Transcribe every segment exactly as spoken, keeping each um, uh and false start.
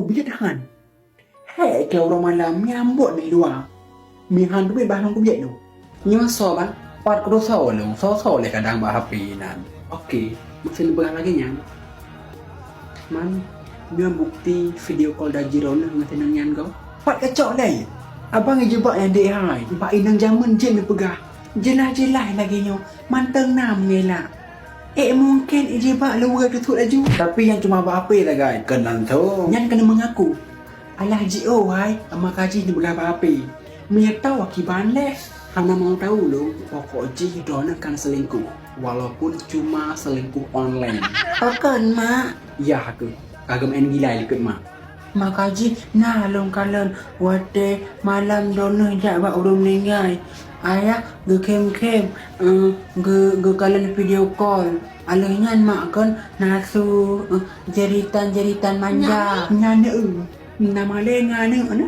Biet han. Hek keu uroe malam nyambot di luwa. Meuhan teubiet bah lôn kubiet lôn. Nyoe soe, Bang? Pat kusoe lôn, soe-soe lé kadang bak H P nan. Oke, meuseu neupeugah lagèe nyan. Man, nyoe bukti video call Daji droeneuh ngon si inong nyan goe. Pat kacok lé. Abang jijibak nyan deh hai. Bak inong jameun jeuet neupeugah. Jeulaih-jeulaih lagèe nyoe, mantong na meungelak. Eh, mungken jijibak luweue teusut laju. Tapi nyan cuma bak H P sagai, kon langsong. Nyan keuneuk meungaku. Alah jiôh hai, maka jih neupeugah bak H P. Meunyoe tao kiban lé, hana mau tao lôn, pokok jih droeneuh kan selingkuh, walaupun cuma selingkuh online. Pakon, Mak? Yah keuh, ka geumeu'en gila likot, Mak. Maka jih na lôn kalon watèe malam droeneuh jak bak ureueng meuninggai. Ayah geukhém-khém, eh, geu-, geukalon video call. Alheuh nyan mak kon na su, eh, jeritan-jeritan manja. Nyan, nyan, eh, na malèe ngon aneuk na.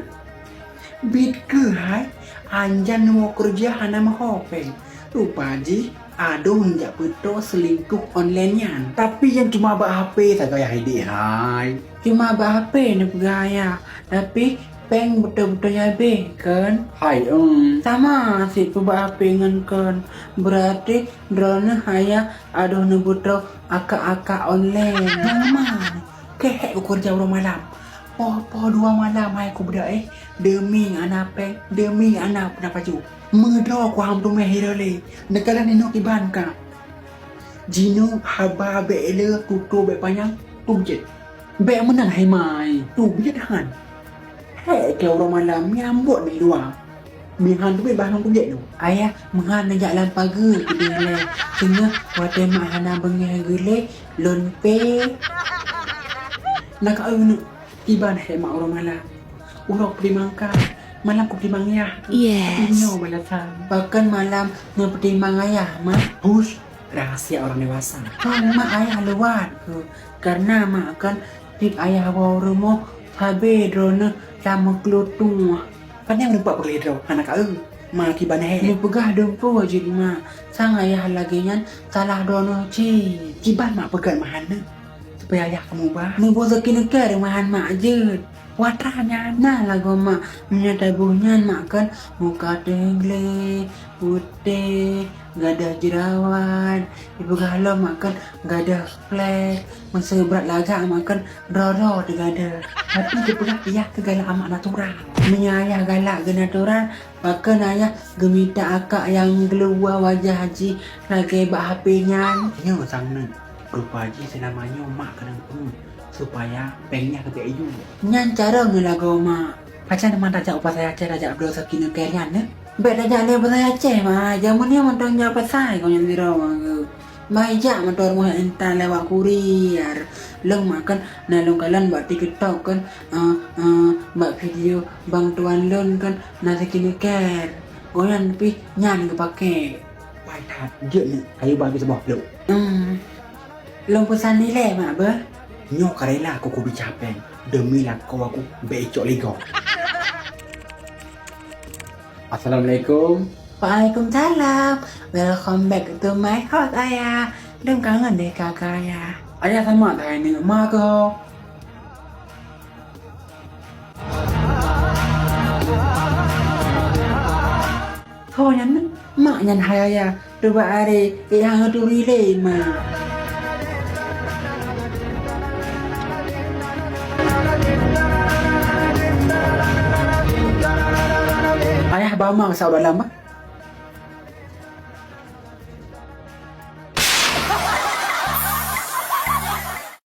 Bit keuhai, anjan neuwoe keureuja hana meuho péng. Rupa jih adoh jak peutoe selingkuh online nyan. Tapi nyan cuma bak H P sagai hai deh hai. Cuma bak H P neupeugah ayah, tapi péng beutôi-beutôi habéh kon? Hai, em. Sama cit peubak H P ngon kon. Beurati droeneuh ayah adoh neubeutoe akak-akak online. Nyang man, keuhai ukeureuja uroe malam. Poh-poh dua malam hai kubeudak eh, deumi hana péng, deumi hana peunapajoh. Meudroe kuham teumé hireue lé, neukalon inoe kiban ka. Jinoe haba bèk le, tutoe bèk panyang, teubiet. Bèk meunan hai mai, teubiet han. Hek keu uroe malam nyambot di luwa. Meuhan teubiet bah lôn teubiet lôn. Ayah meuhan neujak lam pageue keudeh lé. Teungoh watèe mak hana beungèh geulé, lôn pé. Na ka eu neuk. Kiban hek mak uroe malam. Uroe peutimang ka, malam kupeutimang yah. Yes. Nyoe balasan. Pakon malam neupeutimang ayah, Mak? Hush, rahasia orang dewasa. Kon mak ayah lewat keuh, karena mak kon tiep ayah woe rumoh sabe droeneuh lam meukeulutue. Pane meureumpok peugah droe hana ka eu, ma kiban hek. Neupeugah dumpeue jeuet mak, sang ayah lagèe nyan salah droeneuh cit. Kiban mak peugah meuhan neu. Supaya ayah kamoe ba. Meuboh sakét neuka rumahan mak jeuet. Watra nyan na lagoe mak, meunyoe taboh nyan mak kan muka teugleh, putéh, gadoh jeurawan. Ipeugah lom mak kan gadoh plek, meuseu brat lagak mak kan roro teugadoh. Tapi dipeugah ayah keu galak amat natural. Meunyoe ayah galak geu natural, pakon ayah geumita akak nyang geuluwa wajah jih lagèe bak H P nyan? Nyoe sang neu. Rupa jih seulama nyoe mak keuneuk peue supaya péng nyan geubèk yue. Nyan carông nyoe lagoe mak. Pajan teuma tajak u pasai Aceh tajak bloe sakét neuka nyan neh? Bèk tajak lé u pasai Aceh mak, jameun nyoe mantong jak pasai kon nyan sidroe mak. Bah jak mantong rumoh intan lewat kurir. Lôn mak kan na lôn kalon bak TikTok kan, eh, eh, bak video bang tuan lôn kan na sakét neuka. Gobnyan pih nyan geupakè. Pai that, jeuet nyoe, kayue bah habéh saboh plôk. Hmm. Lôn peusan ilèe mak beuh. Nyoe ka rila ku kubi capéng deumi lakoe ku bèk icok ligong. Assalamualaikum. Waalaikumsalam. Welcome back to my house, Ayah. Lôn kangen deh keu Ayah. Ayah sama that hai nyoe, ma keuh ho. Ho nyan, mak nyan hai ayah, teuba aré, ék hana turi lé mak. Ayah ba ma sa u dalam bah.